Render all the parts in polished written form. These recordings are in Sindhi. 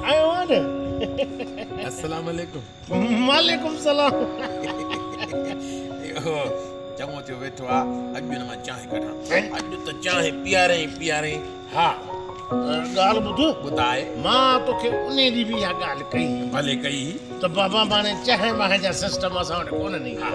آيو آهين نه؟ السلام عليڪم. وعليڪم السلام. اهو چڱو ٿيو ويٺو آ، اڄ هن مان چانهه ڪڍان. اڄ ته چانهه پيارين ئي پيارين. ها ڳالهه ٻڌ. ٻڌاء. مان توکي انهي ڏينهن به اها ڳالهه ڪئي هئي. ڀلي ڪئي هئي. ته بابا ماڻي چانهه وانهه جا سسٽم اسان وٽ ڪونهن. ها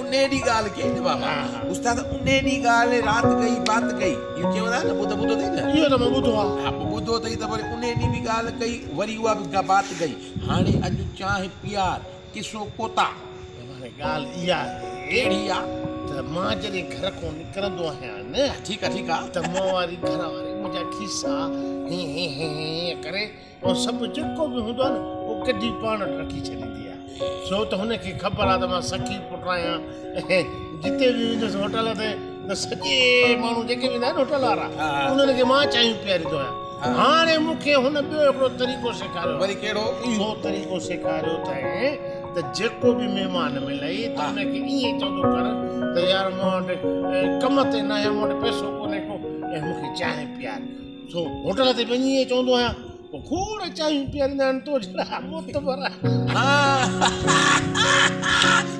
انهي ڏينهن ڳالهه ڪئي نه بابا. استاد انهي ڏينهن ڳالهه رات گئي بات گئي اهو چوندا آهن نه ٻڌ ٻڌو اٿئي نه. اهو ته مان ٻڌو آهي. ها ٻڌو اٿئي ته وري انهي ڏينهن به ڳالهه ڪئي وري اها به بات گئي. هاڻي اڄ چانهه پيار قصو ڪوتا. بابا هاڻي ڳالهه اها آهي. ڪهڙي آ؟ ته مان جڏهن گهر کان نڪرندو آهيان نه. ٺيڪ آ ٺيڪ آ. ته مون واري گهر واري منهنجا کيسا هيئن هيئن هيئن هيئن ڪري اهو سڀ جيڪو به هوندو آهي نه اهو ڪڍي پاڻ وٽ رکي ڇڏيندي آهي. ڇو ته هن کي خبر آهي ته مان سخي پٽ آهيان ۽ جتي به ويندس هوٽل تي ته سڄي ماڻهو جيڪي به ايندا آهن هوٽل وارا انهن کي مان چانهيون پياريندو آهيان. هاڻي مون کي هن ٻيو هڪڙو طريقو سيکاريو. وري ڪهڙو؟ اهو طريقو سيکاريو اٿائين ته جيڪو به مهمان ملئي ته ان کي ائين چوندو ڪر ته يار مون وٽ ڪم تي نه آهيان، مون وٽ پئسو ڪونهي ڪو ۽ مون کي چانهه پيار. سو هوٽل تي وڃي ائين چوندو آهيان پوء کوڙ چانهيون پياريندا آهن تو جهڙا معتبر.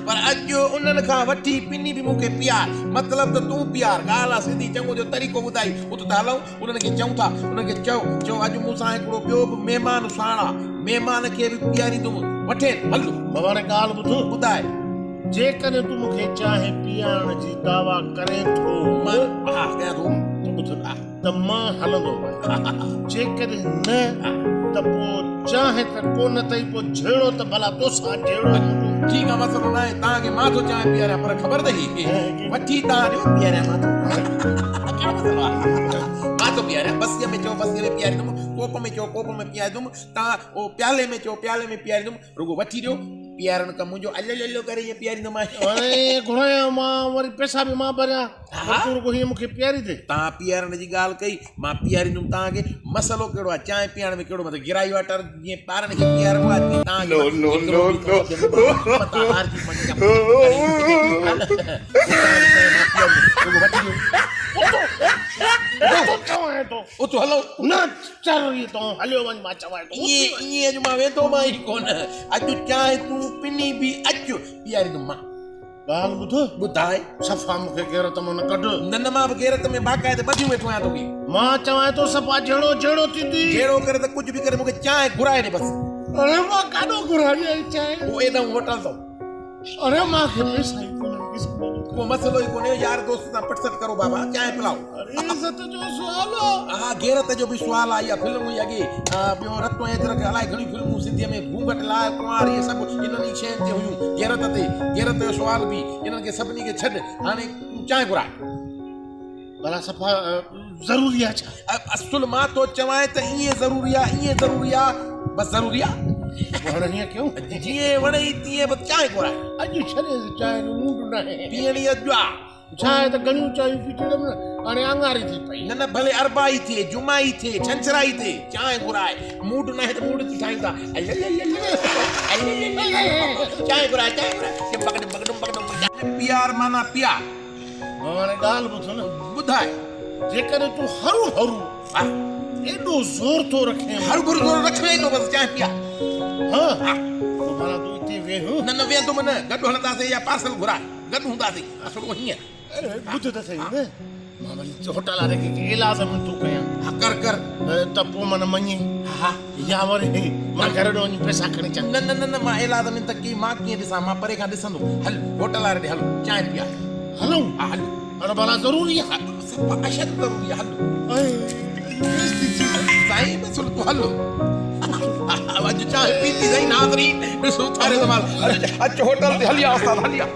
پر اڄ انهن کان وٺي پني به مون کي پيار. مطلب ته تون پيار. ڳالهه آ سڌي چڱو جو طريقو ٻڌائي ات ته هلون. انهن کي چئون ٿا. انهن کي چئو، چئو اڄ مون سان هڪڙو ٻيو به مهمان ساڻ آ. مهمان کي به پياريندم. وٺين هل. بابا هاڻي ڳالهه ٻڌ. ٻڌاء. جيڪڏهن تون مون کي چانهه پيارڻ جي دعويٰ ڪرين ٿو. مان ها ڪيان ٿو. ته ٻڌ. ته مان هلندو وڃان. جيڪڏهن نه ته پوء چانهه ته ڪونه اٿئي، پوء جهيڙو ته ڀلا توسان جهيڙو هوندو. ٺيڪ آ مسئلو ناهي، توهان کي مان ٿو چانهه پياريان پر خبر اٿئي وٺي توهان ڏيو پياريان مان ٿو. ڪهڙو مسئلو آ مان ٿو پياريان. بسيء ۾ چئو بسيء ۾ پياريندم، ڪوپ ۾ چئو ڪوپ ۾ پياريندم، توهان پيالي ۾ چئو پيالي ۾ پياريندم. رڳو وٺي ڏيو، پيارڻ ڪم منهنجو، الو للو ڪري ائين پياريندومانء. وري گهرايان مان، وري پئسا به مان ڀريان، پر تون رڳو هيئن مون کي پياري ڏي. توهان پيارڻ جي ڳالهه ڪئي، مان پياريندم توهان کي، مسئلو ڪهڙو آهي، چانهه پيئڻ ۾ ڪهڙو مطلب، گرائي واٽر جيئن ٻارن کي پياربو آهي تيئن توهان کي مان هڪڙو به ٿو وڌ نه پوندو، همت آ هارجي پنهنجي جا پٽ ڪري هل، پوء توهان کي چانهه مان پياريندم، رڳو وٺي ڏيو. اٿو چوانء ٿو. اٿو هلو. نه چر هي تون هليو وڃ مان چوانء ٿو. ائين ائين اڄ مان ويندومان ئي ڪونه. اڄ چانهه تون پني به اچ پياريندم مان. ڳالهه ٻڌ. ٻڌاء. صفا مون کي غيرت مان نه ڪڍ. نه نه مان به غيرت ۾ باقاعده ٻڌيون ويٺو آهيان توکي. مان چوانء ٿو صفا جهيڙو جهيڙو ٿيندي. جهيڙو ڪري ته ڪجهه به ڪري مون کي چانهه گهرائي ڏي بس. اڙي مان ڪاڏو گهرايان چانهه. پوء ايڏانهن هوٽل ٿو. اڙي مان کي پئسا ئي ڪونهن قسم جو. ڪو مسئلو ئي ڪونهي يار دوست سان پٽ سٽ ڪرو بابا چانهه پلاء. اڙي عزت جو سوال آ. ها غيرت جو به سوال آ اها فلم هئي اڳي ٻيو رتو ۽ ادرڪ الائي گهڻيون فلمون سنڌيء ۾ گهونگهٽ لاء ڪنوار اهي سڀ انهن ئي شين تي هيون غيرت تي غيرت جو سوال به انهن کي سڀني کي ڇڏ هاڻي تون چانهه گهراء. ڀلا صفا ضروري آ ڇا؟ اصل مان ٿو چوانء ته ائين ضروري آ ائين ضروري آ بس ضروري آ. پوء هاڻي هيئن ڪيون؟ جيئن وڻئي تيئن بس چانهه گهراء. اڄ ڇڏيس چانهه جو موڊ ناهي. پيئڻي اڄ آ. ڇا آهي ته گهڻيون چانهيون پيتيون اٿم نه هاڻي آڱاري ٿي پئي. نه نه ڀلي اربع ئي ٿئي جمعه ئي ٿئي ڇنڇرا ئي ٿئي چانهه گهراء. موڊ ناهي ته موڊ ٿي ٺاهيون ٿا. چانهه گهراء چانهه گهراء. ڊمبڪ ڊمبڪ ڊمبڪ ڊمبڪ. پيار معنيٰ پيار. هاڻي ڳالهه ٻڌ نه. ٻڌاء. جيڪڏهن تون هرو ڀرو ايڏو زور ٿو رکين. هرو ڀرو زور رکڻو ئي ٿو بس چانهه پيا. ها پوء ڀلا تون اتي ويهه. نه نه ويهندم نه گڏ هلنداسين يا پارسل گهراء گڏ هونداسين اصل هيئن. ٻڌ ته سهي نه مان وري هوٽل واري کي ايلاز منٿون ڪيان. ها ڪر ڪر. ته پوء من مڃي. ها. يا وري مان گهر ڏو وڃي پئسا کڻي اچان. نه نه نه نه مان ايلاز منٿ ڪئي مان ڪيئن ڏسان مان پري کان ڏسندم هل هوٽل واري ڏي هل چانهه پيا. هلون؟ ها هل. اڙي ڀلا ضروري آ. صفا اشد ضروري آ هل. سائين بس تون هل. اڄ چانهه پيتي سائين ناظرين ڏسو ٿاري زمان اچ هوٽل تي هلي آ استاد هلي آ.